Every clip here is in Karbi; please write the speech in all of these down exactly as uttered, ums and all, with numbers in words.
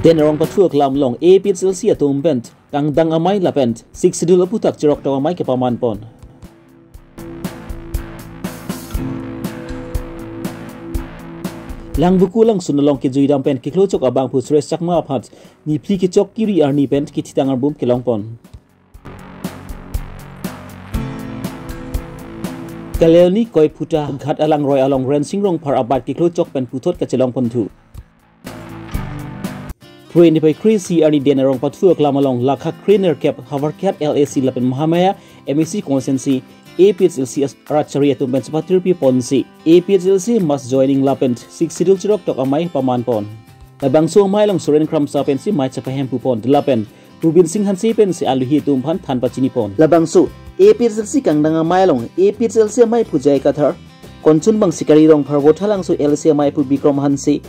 Den Arong pathu aklam along A P H L C atum pen kangdang amei lapen Sixth Schedule aputhak chiroktok amei kepaman pon. Langvoku langsun along kejuidam pen keklochok abangphu Suresh Chakma aphan niphli kechok kiri arni pen kethitang arbum kelong pon. Kaloni Koiphuta Ghat alangroi along Rensing Rongphar abike keklochok pen puthot kachelong ponthu. Pruini pai kre-isi arni Den Arong pathu aklam along lakha krenerkep Howraghat L A C lapen Mahamaya M A C constituency A P H L C as-, rat chari atum pen chepatirpi ponsi A P H L C mass joining lapen Sixth Schedule chiroktok amei paman pon. Labangso amei along Soren Kramsa pensi mei chepahemphu pon lapen Rubin Singh Hanse pensi aluhi atum aphan than pachini pon. Labangso A P H L C kangdang amei along A P H L C ameiphu J I Kathar, Konchunbang Sikari Rongphar, Vothatlangso L A C ameiphu Bikrom Hanse,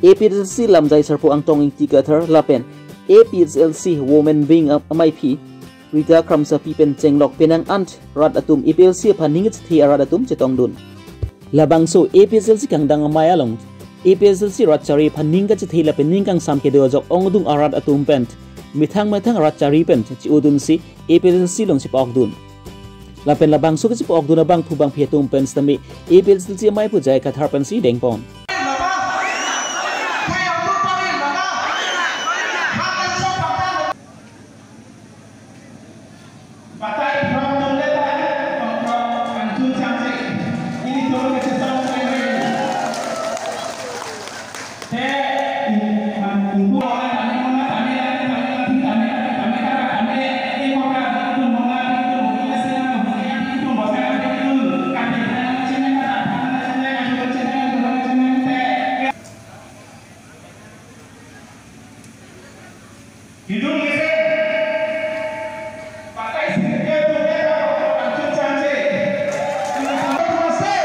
A P H L C lamjai sarpo Angtong Ingti Kathar lapen A P H L C women wing am-, ameiphi Rita Kramsapi pen chenglok penang ant rat atum A P H L C aphan ning kachethe arat atum chetongdun. Labangso A P H L C kangdang amei along A P H L C rat chari aphan ning kachethe lapen ning kangsam kedo ajok ongdung arat atum pen methang methang rat chari pen che-odunsi A P H L C along chepa-okdun. Lapen labangso kachepa-okdun abangphu bangphi atum pen sitame A P H L C ameiphu J I Kathar pensi dengpon. Hidung isi. Pakai sirke tu ke ka pakai pancun canci. No to must stay.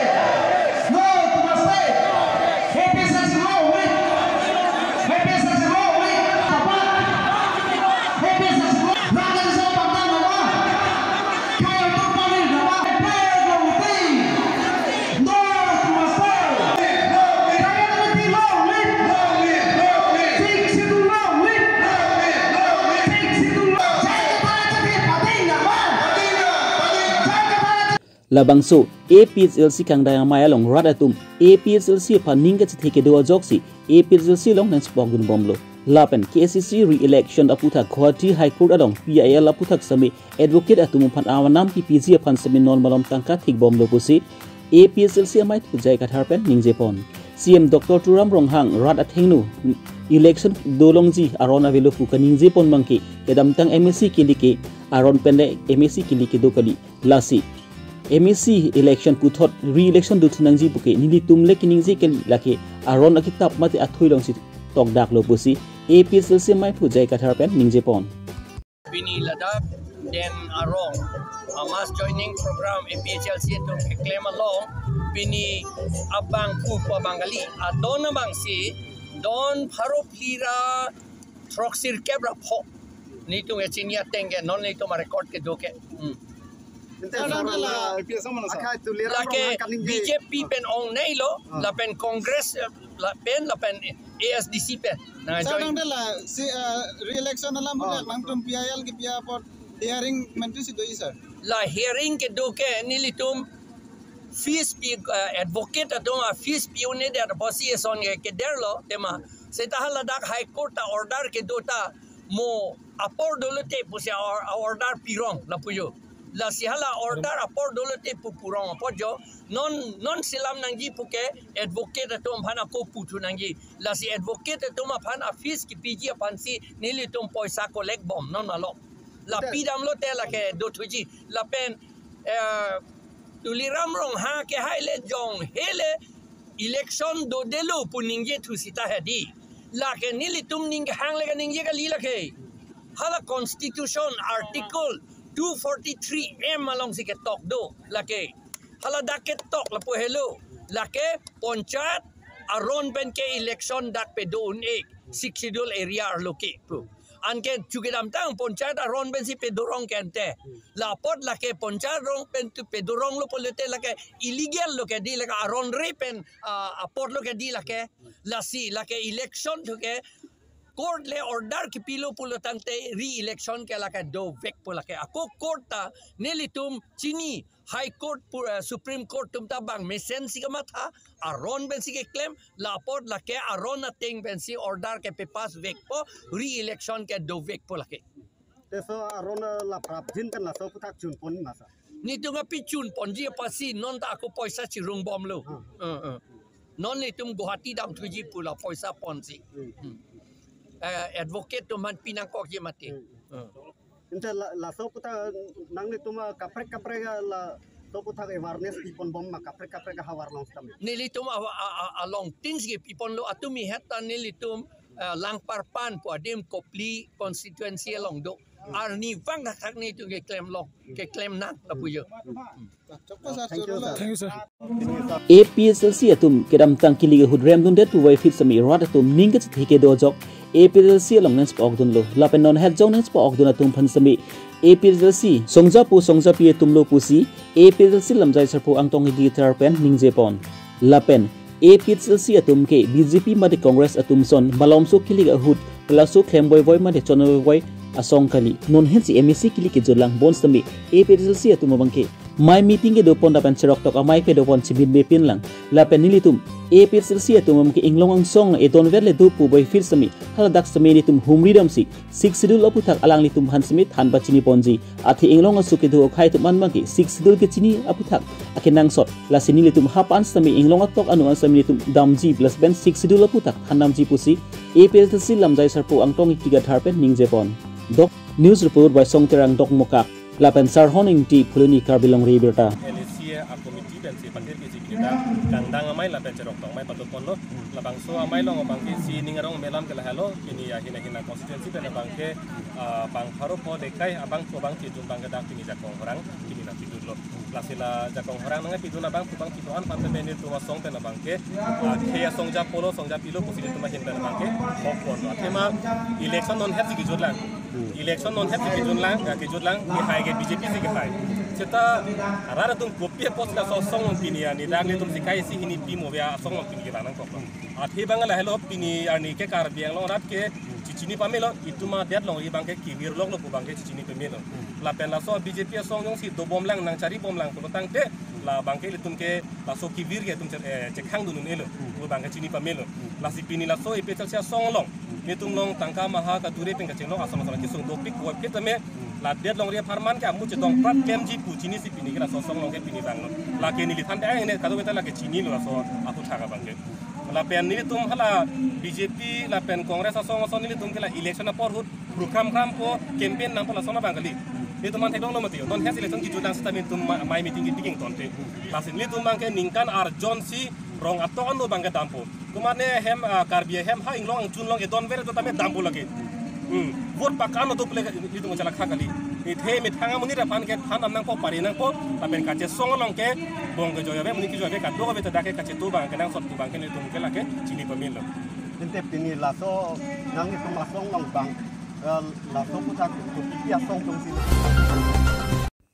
No to must stay. A P H L C long live. A P H L C long live. Apa? A P H L C long. Rakan so pantang apa? Kaya tu paling apa? Pegawati. No to must stay. Kaya tu long live. Sixth Schedule long live. Sixth Schedule long. Labangso A P H L C kangdang amei along rat atum A P H L C aphan ning kachethe kedo ajoksi A P H L C along nangchepokdun bomlo. Lapen K A C C re-election aputhak Guwahati High Court along P I L aputhak sitame advocate atum aphan amanam kepiji aphan sitame non malom tangka thik bomlo pusi A P H L C ameiphu J I Kathar pen ningjepon. C M Doctor Tuliram Ronghang rat athengno election dolongji aron avelo pu kaningjepon abangke kedamtang M A C kali ke aron pen le M A C kali kedo kali. Lasi M A C election puthot re-election dothu nangji puke nelitum le keningje kali, lake aron akitap mate athui alongsi tokdaklo pusi A P H L C ameiphu J I Kathar pen ningjepon. Pini ladak Den Arong a mass joining program A P H L C atum keklem along pini abangphu pu abang kali, adon abangsi don pharo phli ra throksirkep ra pho. Nelitum kechini ateng ke non nelitum a-record kedo ke. Hmm. Ante Kadang sar dala la A P S mana sa? Akai Tuliram Lake Ronghang kaningje. B J P pen ongneilo, Ah. lapen Congress, eh, lapen, lapen A S D C pen. Nang Sir, join. Kadang dala si, eh, re-election alam Ah. punya nangtum P I L kepi apot hearing mentu si doji, sir? La hearing kedo ke nelitum fees pi, eh, advocate atum a-fees pi-un-edet apotsi eson ke kederlo tema. Seta haladak High Court ta order kedo ta mo apor dolote pusi a-or-, a-order pirong lapu jo. Lasi hala order apor dolote pu purong apot jo. Non, non selam nangji puke advocate atum aphan ako puthu nangji. Lasi advocate atum aphan a-fees kepiji aphansi nelitum poisa collect bom non alok. La Ante- pidamlote lake dothuji. Lapen, eh, Tuliram Ronghang ke hai le jong hele election dodelo pu ningje thu sita hedi. Lake nelitum ning hang le kaningje kali lake. Hala Constitution Article two forty-three M alongsi ketok do lake. Haladak ketok lapu helo. Lake Panchayat aron pen ke election dak pedo un-e Sixth Schedule area arlo ke pu. Anke chu kedamtang Panchayat aron pensi pedorong ke ante. La apot lake Panchayat aron pen tu pedoronglo pulote lake illegal lo ke di, lake aron re pen, ah, apotlo ke di lake. Lasi lake election thu ke Court le order kipilo pulo tangte re-election ke lake dovekpo lake. Ako court ta nelitum chini High Court pu-, eh, Supreme Court atum ta bang mesensi kamatha, aron pensi keklem, la apot lake aron ateng pensi order kepass vekpo, re-election ke dovekpo lake. Teso aron, eh, la prapjin pen laso aphuthak chunpon ma sir? Nelitum aphi chunponji apotsi non ta ako poisa chirungbomlo. Hmm. Eh, eh. Non nelitum Guwahati damthuji pu la poisa ponsi. Hmm. Hmm. Eh, advocate atum aphan pinangkokji mati. Hmm. Hmm. Ante la, laso aphuthak nanglitum, ah, kaprek kaprek, ah, laso aphuthak awareness piponbom ma kaprek kaprek ahavar along sitame? Nelitum a, a, a, along tin si piponlo, atumi het ta nelitum, ah, Langparpan pu adim Kopili constituency along do. Arnivang thakthak nelitum keklem long, keklem nang lapu jo. Thank you, sir. Thank you, sir. A P H L C atum kedamtang kilik ahut remdundet puvoiphit sitame rat atum ning kachethe kedo ajok A P H L C along nangchepokdunlo. Lapen non het jong nangchepokdun atum aphan sitame A P H L C songja pu songjapi atumlo pusi A P H L C lamjai sarpo Angtong Ingti Kathar pen ningjepon. Lapen A P H L C atum ke B J P mate Congress atum ason malomso kilik ahut laso klem voivoi mate chon voivoi asong kali. Non het si M A C kilik kejutlang bonsitame A P H L C atum abangke mei meeting kedopon lapen cheroktok amei kedopon chimin mepinlang. Lapen nelitum A P H L C atum abangke inglong angsong edonver le do puvoiphit sitame haladak sitame nelitum humri damsi Sixth Schedule aphuthak alanglitum aphan sitame than pachiniponji. Athe inglong aso kedo akhei atum an abangke Sixth Schedule kechini aphuthak akenangsot. Lasi nelitum hapan sitame inglong atok anu an sitame nelitum damji plus pen Sixth Schedule aphuthak than damji pusi A P H L C lamjai sarpo Angtong Ingti Kathar pen ningjepon. Dok News Report by Songterang Dokmoka. Lapen Sarhon Ingti, Phuloni Karbi Longri Abirta. L A C a committee pensi pathir kisi pini ta kangdang amei lapen cheroktok amei patuponlo. Labangso amei along abangke isi ning arong melam ke lahelo, pini ahin ahin a constituency pen abangke, ah, bang pharo pho dekai abang pu abang chedun abangke dak pini Jakong Horang pini nangpidunlo. Lasi la Jakong Horang nangpidun abang pu abang chedun aphan pen nelitum asong pen abangke, ah, khei asong japolo, song japilo pusi nelitum ahin pen abangke hokponlo. Athema election non het si kejutlang. Hmm. Election non het si kejutlang, ya kejutlang, lahai ke B J P si kehai. Seta rat atum kopi apotsi laso asong along pini ya, ni dak nelitum sikai isi hini pimo ya asong along pini kevang nangkok. Athe abang lahelo pini arni ke Karbi Anglong rat ke chichini pamelo, itum adet longri abangke kevirloklo pu abangke chichini pamelo. Lapen laso B J P asong jongsi dobomlang nangcharibomlang pulo tangte, la abangke ilitum ke laso kevir ke itum che-, eh, chekhangdun un-elo, pu abangke chini pamelo. Lasi pini laso A P H L C asong along nelitum along tangka maha kadure pen kachinglok asong asong kesung dopik puvoiphit tame, ladet longri apharman ke amu chetong prat klemji pu chinisi pini ke laso asong along ke pini vanglo. Lake neliphan te ai ne kadokave ta lake chinilo laso aphuthak abangke. Lapen nelitum hala B J P lapen Congress asong asong nelitum ke la election apor ahut program krampo, campaign nangpo lason abang kali. Nelitum aphan theklonglo mati. Non het election kejutlang sitame nelitum ma-, mei meeting kiti kingtonte. Lasi nelitum abangke ningkan arjon si rong atok ano abangke dampo. Komatne hem, ah, Karbi ahem ha inglong angchun along edonver do tame dampo lake. Hmm. Vote pakka ano do pule nelitum chalakha kali. Ithe methang amonit aphan ke than dam nangpo, pari nangpo, lapen kachesong along ke bong kejoi ave, monit kejoi ave, kadokave ta dak ke kachetu abangke nangsot pu abangke nelitum ke lake chini pamelo. Ante pini laso nanglitum asong along abang, eh, laso aphuthak kopi asong atum si.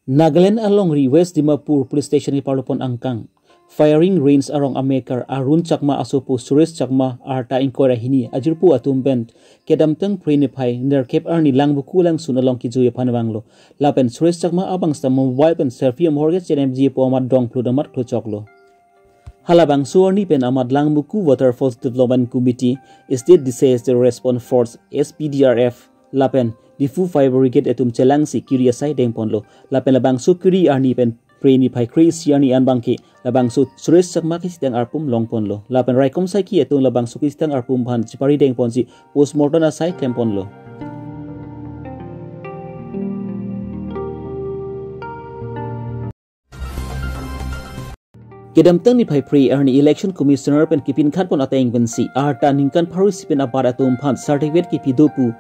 Nagaland alongri West Dimapur Police Station keparlopon angkang. Firing range arong amekar Arun Chakma asopo Suresh Chakma arta ingkoi ra hini ajirpo atum pen kedamtang Phre niphai nerkep arni Langvoku Langsun along kejui aphan vanglo. Lapen Suresh Chakma abang sita mobile pen selfie amahor kechenepji pu amat dongphlut amat klochoklo. Halabangso arni pen amat Langvoku Waterfalls Development Committee, State Disaster Response Force, S P D R F, lapen Diphu Fire Brigade atum chelangsi kiri asai dengponlo. Lapen labangso kiri arni pen Phre niphai kre-isi arni an abangke labangso Suresh Chakma kesitang arpum longponlo. Lapen raikom saikhi atum labangso kesitang arpum aphan chepari dengponsi postmortem asai klemponlo. Kedamtang niphai Phre arni Election Commissioner pen kepinkhatpon ateng pensi arta ningkan pharo isi pen abat atum aphan certificate kepi do pu.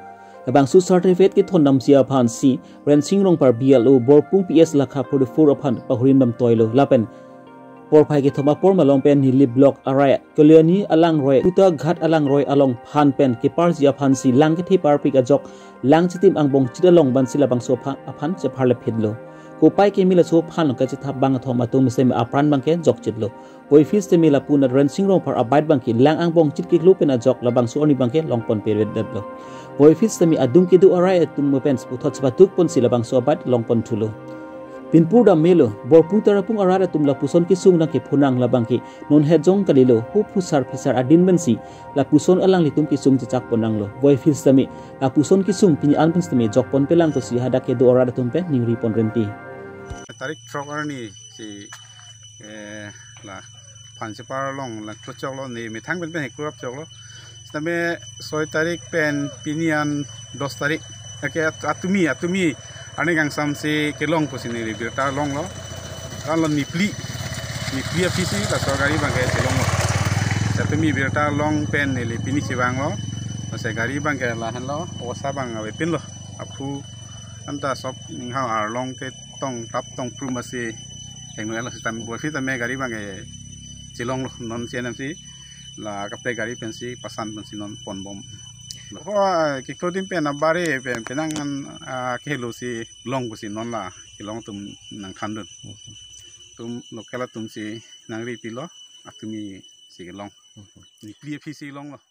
Labangso certificate kethondamji aphansi Rensing Rongphar B L O Borpung P S lakha forty-four aphan pahurin damtoilo. Lapen porphai kethom apor malom pen Nilip Block arai Kalyani alangroi, Kutaghat alangroi along aphan pen keparji aphansi lang kethe parpik ajok lang chitim angbong chit along bansi labangso aphan, aphan chepharlephinlo. Kopai keme laso aphan kachethap bang athom atum sitame apran abangke jokchitlo. Voiphit sitame lapu Nat Rensing Rongphar a-bike abangke lang angbong chit kiklo pen ajok labangso arni abangke longpon pevedetlo. Voiphit sitame adung kedo arai atum pen puthot chepatuk ponsi labangso a-bike longpon thulo. Pinpur dam melo, Borpung Tarapung arat atum lapuson kesung nangkephonang labangke non hejong kalilo, hu phusar phisar adin pensi lapuson alanglitum kesung chechak ponnanglo. Voiphit sitame lapuson kesung pini an pen sitame jokpon pelang pusi hadak kedo arat atum pen ningri pon rinti. Tarik throk arni si, eh, la Phanchepar along la klochoklo, ne methang pen pen he klorap choklo. Sitame soi tarik pen pini an dos tarik. Ake at-, atumi, atumi arni kangsam si kelong pusi neli birta longlo. Kan lo niphli, niphli aphi si laso gari abangke chelonglo. Atumi birta long pen neli pini si vanglo. Masa gari abangke lahenlo, osa abang avepinlo. Aphu anta sop ninghau arlong ke tong tap tong prum asi. Hengno elo sitame Voiphit sitame gari abangke chelonglo non C N M C. La kaprek gari pensi pasan pensi non ponbom. Ho, ah, kiklo adim pen abare pen penang an, ah, kehelo si long pusi non la kelong atum nangthandun. Atum local atum si nangri pilo, atumi si kelong. Niphli aphi si longlo.